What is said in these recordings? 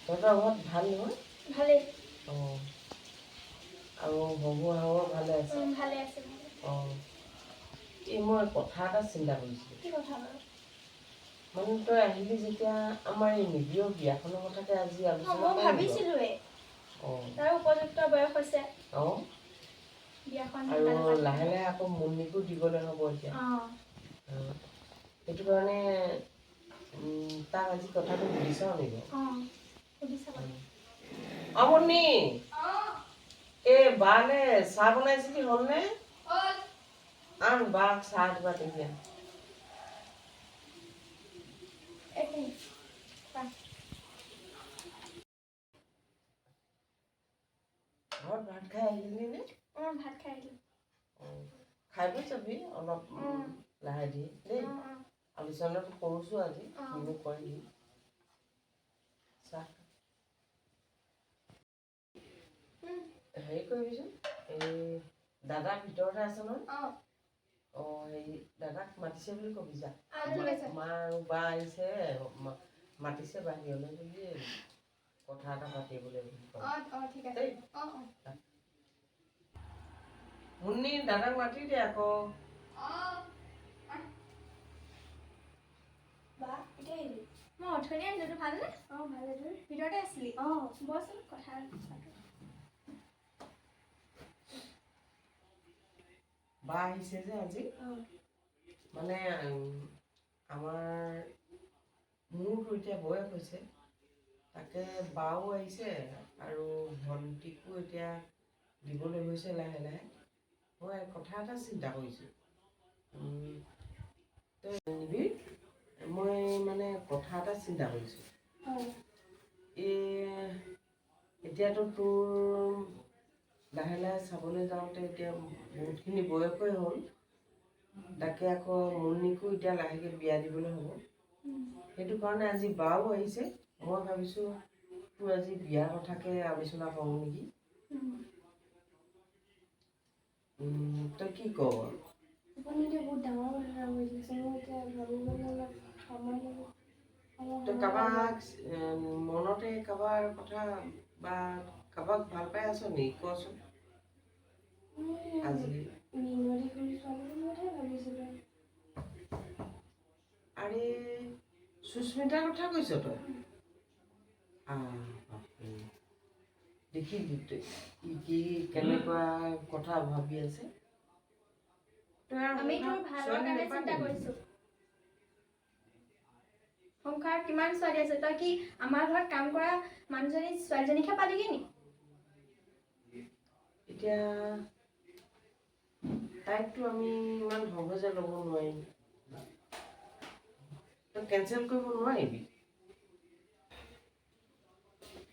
তহঁতৰ ঘৰত ভাল নহয়? ভালেই। অঁ, আৰু শহু শাহু ভালে আছে? ভালে আছে, ভালে। অঁ, এই মই কথা এটা চিন্তা কৰিছিলোঁ। কি কথা বাৰু? মানে তই আহিলি যেতিয়া আমাৰ এই নিবিড়ৰ বিয়াখনৰ কথাকে আজি আলোচনা মই কৰোঁ। ভাবিছিলোঁৱেই। অঁ। তাৰ উপযুক্ত বয়স হৈছে। অঁ। বিয়াখন আৰু সোনকালে পাতি। লাহে লাহে আকৌ মুন্নিকো দিবলৈ হ'ব এতিয়া। অঁ। অঁ, সেইটো কাৰণে তাক আজি কথাটো সুধি চাওঁ নেকি? অঁ, সুধি চাব। অঁ মুন্নি, এই বালে চাহ বনাইছিলি, হ'লনে? আন, বাক চাহ দিবা তেতিয়া। এক মিনিট। কোৱা। ঘৰত ভাত খাই আহিলি নে? অঁ, ভাত খাই আহিলোঁ। অঁ, খাই বৈ যাবি অলপ লাহে ধীৰে দেই। অঁ অঁ আলোচনাটো কৰিছোঁ আজি। অঁ। কিনো কয় সি। চাহ হেৰি কৰিবিচোন, এই দাদা ভিতৰতে আছে নহয়? অঁ। অঁ, হেৰি দাদাক মাতিছে বুলি কবি যা। অঁ, ঠিক আছে। মা আৰু বা আহিছে, মাতিছে বাহিৰলৈ বুলি, কথা এটা পাতিবলৈ বুলি কবি। অঁ অঁ ঠিক আছে। দেই। অঁ অঁ মুন্নি, দাদাক মাতি দে আকৌ। বা, এতিয়া আহিলি? মই অথনি আহিলোঁ। তোৰ ভালনে? অঁ, ভালে। তোৰ? ভিতৰতে আছিলি? অঁ। বহচোন, কথা পাতোঁ। বা আহিছে যে আজি। অঁ। মানে আমাৰ মোৰতো এতিয়া বয়স হৈছে, তাকে বাও আহিছে আৰু ভণ্টিকো এতিয়া দিবলৈ হৈছে লাহে লাহে। মই কথা এটা চিন্তা কৰিছোঁ। তই নিবিড়, মই মানে কথা এটা চিন্তা কৰিছোঁ। অঁ। এই এতিয়াতো তোৰ লাহে লাহে চাবলৈ যাওঁতে এতিয়া বহুতখিনি বয়সেই হ'ল, তাকে আকৌ মুন্নিকো এতিয়া লাহেকৈ বিয়া দিবলৈ হ'ব। সেইটো কাৰণে আজি বাও আহিছে, মই ভাবিছোঁ তোৰ আজি বিয়াৰ কথাকে আলোচনা কৰোঁ নেকি। তই কি কৱ বাৰু? আপুনি এতিয়া বহুত ডাঙৰ কথা এটা কৈ দিছে। মোৰ এতিয়া ভাবিবলৈ অলপ সময় লাগিব। অলপ তই সময় কাৰোবাক লাগিব। মনতে কাৰোবাৰ কথা বা কাৰোবাক ভাল পাই আছ নেকি, কচোন। মই আজি মিনতি খুৰী ছোৱালীজনীৰ কথাই ভাবিছিলোঁ। আৰে, সুস্মিতাৰ কথা কৈছ তই? বাপৰে, দেখিলি তই ই কি কেনেকুৱা কথা ভাবি আছে তই আৰু? আমি তোৰ ভালৰ ছোৱালী কাৰণে নাপালি চিন্তা নেকি? কৰিছোঁ। সংসাৰত কিমান ছোৱালী আছে, তই কি আমাৰ ঘৰত কাম কৰা মানুহজনী ছোৱালীজনীকহে পালিগি নি? এতিয়া তাইকতো আমি ইমান সহজে ল'ব নোৱাৰিম। তই কেঞ্চেল কৰিব নোৱাৰিবি?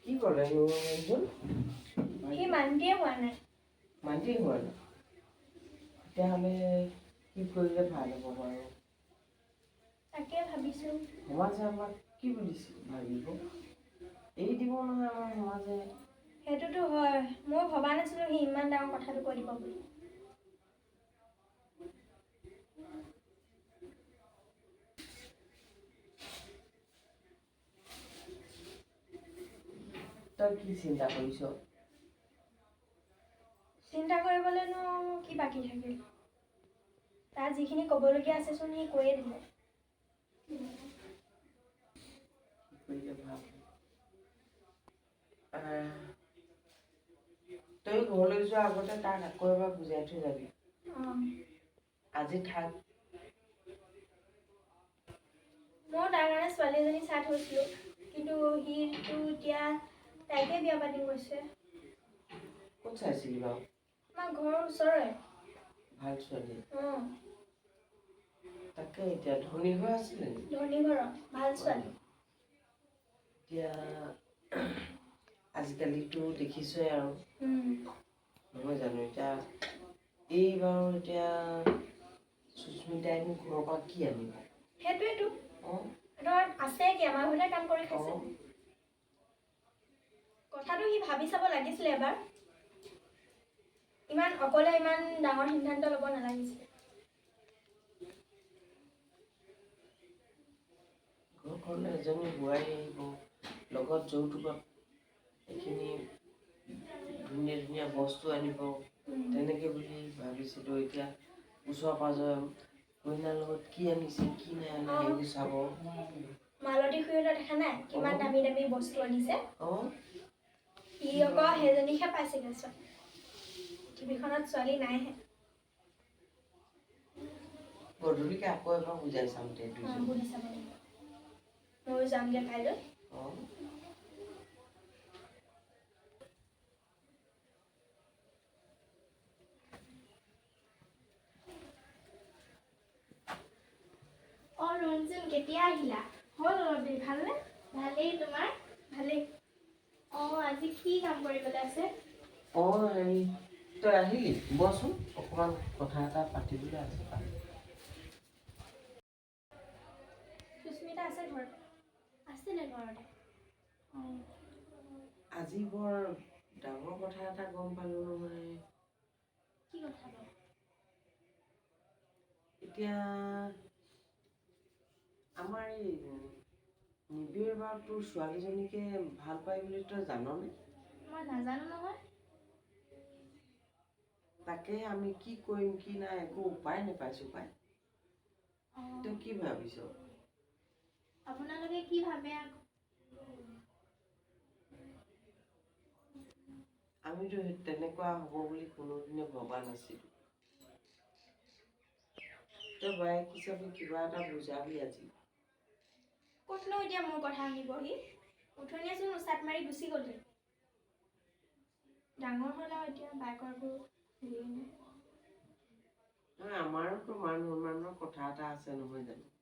কি ক'লে ৰঞ্জন? সি মান্তিয়ে হোৱা নাই। মান্তি হোৱা নাই? তেতিয়াহ'লে কি কৰিলে ভাল হ'ব বাৰু? তাকে ভাবিছোঁ। সমাজে আমাক কি বুলি ভাবিব? এৰি দিব নহয় আমাৰ সমাজে। সেইটোতো হয়। মই ভবা নাছিলোঁ সি ইমান ডাঙৰ কথাটো কৈ দিব বুলি। তই কি চিন্তা কৰিছ? চিন্তা কৰিবলৈনো কি বাকী থাকিল? তাৰ যিখিনি ক'বলগীয়া আছেচোন সি কৈয়ে দিলে। কি কৰিলে ভাল হ'ব? তই ঘৰলৈ যোৱাৰ আগতে তাক আকৌ এবাৰ বুজাই থৈ যাবি। অঁ। আজি থাক। ময়ো তাৰ কাৰণে ছোৱালী এজনী চাই থৈছিলোঁ, কিন্তু সিটো এতিয়া তাইকে বিয়া পাতিম কৈছে। ক'ত চাইছিলি বাৰু? আমাৰ ঘৰৰ ওচৰৰে। ভাল ছোৱালী? অঁ। তাকে, এতিয়া ধনী ঘৰ আছিলে নেকি? ধনী ঘৰৰ, ভাল ছোৱালী। এতিয়া আজিকালিতো দেখিছই আৰু, নহয় জানো? এতিয়া এই বাৰু এতিয়া সুস্মিতাইনো ঘৰৰ পৰা কি আনিব? সেইটোৱেতো। অঁ। ধৰ আছে কি, আমাৰ ঘৰতে কাম কৰি খাইছে। অঁ। কথাটো সি ভাবি চাব লাগিছিলে এবাৰ। ইমান অকলে ইমান ডাঙৰ সিদ্ধান্ত ল'ব নালাগিছিলে। ঘৰখনলৈ এজনী বোৱাৰী আহিব, লগত যৌতুকত এইখিনি ধুনীয়া ধুনীয়া বস্তু আনিব, তেনেকৈ বুলি ভাবিছিলোঁ। এতিয়া ওচৰ পাঁজৰে কইনাৰ লগত কি আনিছে কি নাই অনা সেইবোৰ চাব। মালতী খুৰীহঁতৰ দেখা নাই কিমান দামী দামী বস্তু আনিছে। অঁ। সি আকৌ সেইজনীকহে পাইছেগৈ ছোৱালী, পৃথিৱীখনত ছোৱালী নাইহে। গধূলিকে আকৌ এবাৰ বুজাই চাম দে দুইজনী। সুধি চাব লাগিব, ময়ো যামগৈ কাইলৈ। অঁ। অঁ ৰঞ্জন, কেতিয়া আহিলা? হ'ল অলপ দেৰি। ভালনে? ভালেই, তোমাৰ? ভালেই। অঁ, আজি কি কাম কৰিবলৈ আছে? অঁ, হেৰি, তই আহিলি, বহচোন, অকণমান কথা এটা পাতিবলৈ আছে। সুস্মিতা আছে ঘৰত? আছিলে ঘৰতে। অঁ। আজি বৰ ডাঙৰ কথা এটা গম পালোঁ নহয়। কি কথা বাৰু? এতিয়া আমাৰ এই নিবিড় বাৰু তোৰ ছোৱালীজনীকে ভাল পায় বুলি তই জাননে? মই নাজানো নহয়। তাকে আমি কি কৰিম কি নাই একো উপায় নাপাইছোঁ পাই। অঁ। তই কি ভাবিছ? আপোনালোকে কি ভাবে আকৌ? আমিতো সেই তেনেকুৱা হ'ব বুলি কোনোদিনে ভবা নাছিলোঁ। তই বায়েক হিচাপে কিবা এটা বুজাবি আজি। ক'তনো এতিয়া মোৰ কথা শুনিবহি, উঠনিয়েচোন উচাট মাৰি গুচি গ'লহি। ডাঙৰ হ'ল আৰু এতিয়া বায়েকৰ একো হেৰিয়ে নাই। নহয়, আমাৰোতো মান সন্মানৰ কথা এটা আছে নহয় জানো?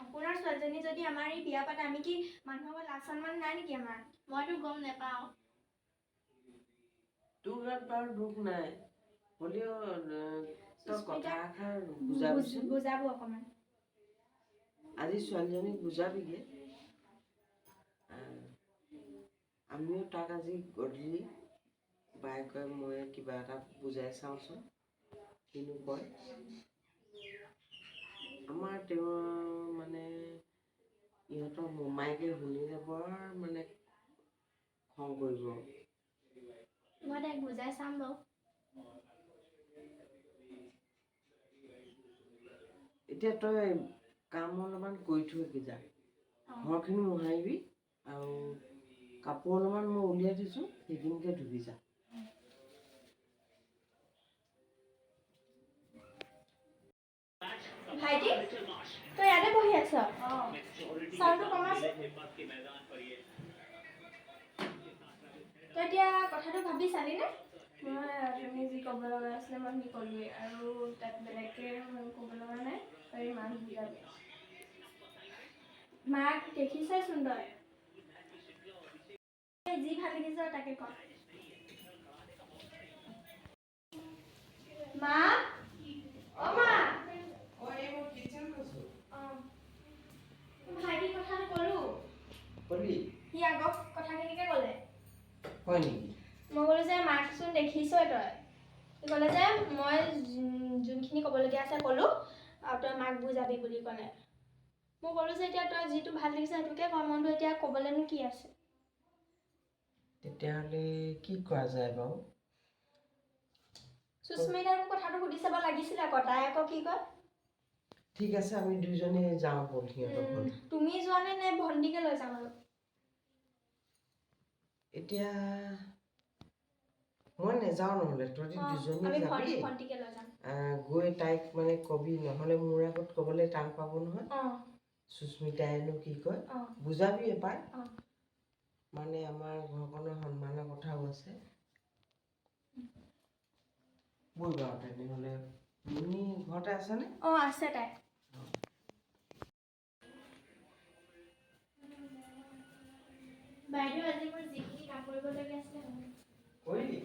আপোনাৰ ছোৱালীজনী যদি আমাৰ এই বিয়া পাতে, আমি কি মানুহৰ লাজ সন্মান নাই নেকি আমাৰ? মইতো গম নাপাওঁ। তোৰ গাত বাৰু দুখ নাই, হ'লেও তই কথা সুস্মিতাক এষাৰ বুজাবিচোন। বুজাব অকণমান। আজি ছোৱালীজনীক বুজাবিগে। আমিও তাক আজি গধূলি বায়েকে মই কিবা এটা বুজাই চাওঁচোন কিনো কয়। আমাৰ তেওঁ মানে ইহঁতৰ মোমায়েকে শুনিলে বৰ মানে খং কৰিব। মই তাইক বুজাই চাম বাৰু। এতিয়া তই কাম অলপমান কৰি থৈগে যা, অঁ। ঘৰখিনি মোহাৰিবি আৰু কাপোৰ অলপমান মই উলিয়াই থৈছোঁ, সেইখিনিকে ধুবি যা। ভাইটি, তই ইয়াতে বহি আছ? চাউণ্ডটো কমাচোন। তই এতিয়া কথাটো ভাবি চালিনে? মই অথনি যি ক'ব লগা আছিলে মই সি ক'লোৱেই, আৰু তাত বেলেগকৈ ক'ব লগা নাই। তই মাক বুজাবি। মাক দেখিছচোন তই, যি ভাল দেখিছ তাকে ক। মা, অ মা। অঁ, এই মই কিটচেন কৈছোঁ। অঁ, ভাইটিৰ কথাটো ক'লো। কলি? সি আগৰ কথাখিনিকে ক'লে। হয় নেকি? মই ক'লো যে মাকচোন দেখিছই তই। সি ক'লে যে মই যোনখিনি ক'বলগীয়া আছে ক'লোঁ আৰু তই মাক বুজাবি বুলি ক'লে। মই ক'লোঁ যে এতিয়া তই যিটো ভাল দেখিছ সেইটোকে ক, মনটো এতিয়া ক'বলৈনো কি আছে। তেতিয়াহ'লে কি কৰা যায় বাৰু? সুস্মিতাকো কথাটো সুধি চাব লাগিছিলে আকৌ, তাই আকৌ কি কয়। ঠিক আছে, আমি দুইজনী যাওঁ ব'ল সিহঁতৰ ঘৰলৈ। তুমি যোৱানে নে ভণ্টিকে লৈ যাম আৰু? এতিয়া মই নেযাওঁ, নহ'লে তহঁতি দুজনী আমি যাবি। ভণ্টিকে লৈ যাম। গৈ তাইক মানে কবি, নহ'লে মোৰ আগত ক'বলৈ টান পাব নহয়। অঁ। সুস্মিতাইনো কি কয়। অঁ। বুজাবি এবাৰ। অঁ। মানে আমাৰ ঘৰখনৰ সন্মানৰ কথাও আছে। ব'ল বাৰু তেনেহ'লে। মুনি ঘৰতে আছেনে? অঁ, আছে তাই। বাইদেউ, আজি মোৰ যিখিনি কাম কৰিবলগীয়া আছিলে হ'ল। কৰিলি?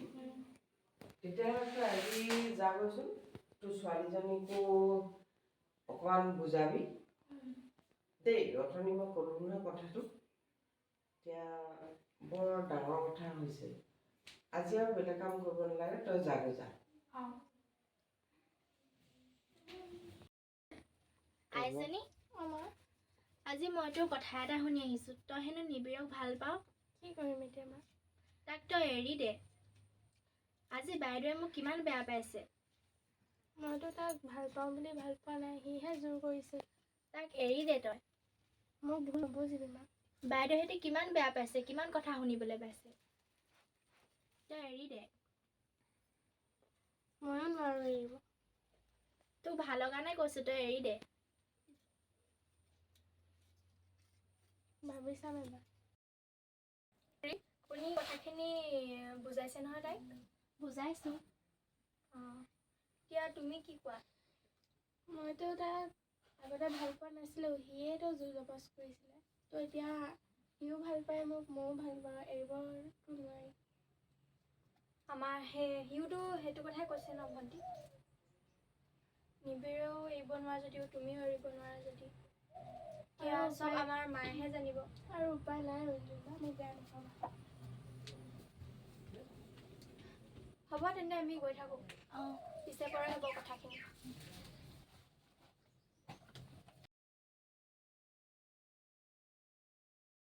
তেতিয়াহ'লে তই আজি যাগৈচোন, তোৰ ছোৱালীজনীকো অকণমান বুজাবি দেই। অথনি মই ক'লোঁ নহয় কথাটো, এতিয়া বৰ ডাঙৰ কথা হৈছে। আজি আৰু বেলেগ কাম কৰিব নালাগে, তই যাগৈ যা। অঁ। আইজনী, অঁ মা। আজি মই তোৰ কথা এটা শুনি আহিছোঁ, তই হেনো নিবিড়ক ভাল পাওঁ। কি কৰিম এতিয়া মা? তাক তই এৰি দে। আজি বাইদেৱে মোক কিমান বেয়া পাইছে। মইতো তাক ভাল পাওঁ বুলি ভাল পোৱা নাই, সিহে জোৰ কৰিছিল। তাক এৰি দে তই। মোক ভুল নুবুজিবি মা। বাইদেউহেঁতে কিমান বেয়া পাইছে, কিমান কথা শুনিবলৈ পাইছে। তই এৰি দে। ময়ো নোৱাৰোঁ এৰিব। তোক ভালৰ কাৰণে কৈছোঁ, তই এৰি দে। ভাবি চাম এবাৰ। আপুনি কথাখিনি বুজাইছে নহয় তাইক? বুজাইছোঁ। অঁ, এতিয়া তুমি কি কোৱা? মইতো তাক আগতে ভাল পোৱা নাছিলোঁ, সিয়েতো জোৰ জবজ কৰিছিলে। তো এতিয়া সিও ভাল পায় মোক, ময়ো ভাল পাওঁ, এৰিবতো নোৱাৰি। আমাৰ সেই সিওতো সেইটো কথাই কৈছে ন ভণ্টি? নিবিড়েও এৰিব নোৱাৰা যদিও তুমিও এৰিব নোৱাৰা যদি, এতিয়া আৰু চব উপায় আমাৰ মায়েহে জানিব। আৰু উপায় নাই ৰঞ্জুবা, মোক বেয়া নাপাবা। হ'ব তেন্তে, আমি গৈ থাকোঁ। অঁ, পিছে পৰে হ'ব কথাখিনি।